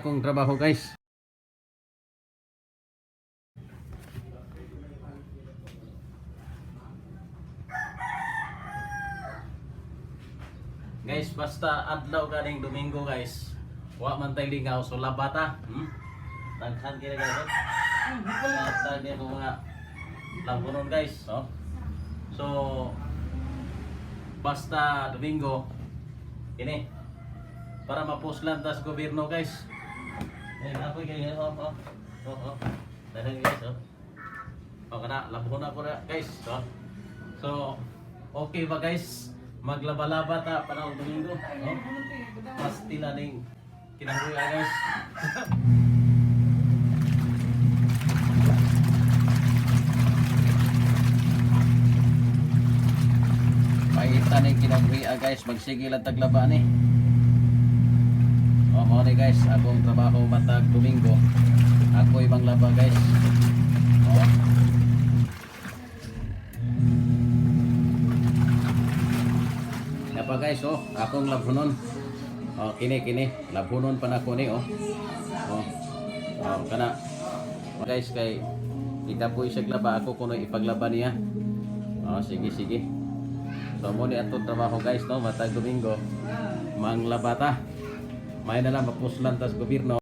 Akong trabaho, guys. Guys, basta adlaw kaning Domingo, guys. Wa man tay lingaw, so labata. Daghan kini, guys. Oh. Daghan kini mga labunon, guys, oh. So basta Domingo kini para mapuslan tas gobyerno, guys. Eh, ako kay, oh oh. Oh oh. Daghan, guys, oh. Oh, kana labunon ako na, guys, oh. So okay ba, guys? Maglaba-laba ta panahon Domingo, oh. Pastila ning kinabuhi, guys. Paita ning kinabuhi, guys, magsige lang taglaba ni. O mo ni, guys, akong trabaho matag Domingo. Ako ibang laba, guys. Oh. Napa, guys, oh, akong labhunon. Oh, kini kini, labhunon pa nako ni, oh. Oh. Oh, kana. Guys, kay ikapoy siya laba, ako kuno ipaglaba niya. Oh, sige sige. So mo ni atong trabaho, guys, no, matag Domingo. Manglaba ta. May na lang mapuslan tas gobyerno.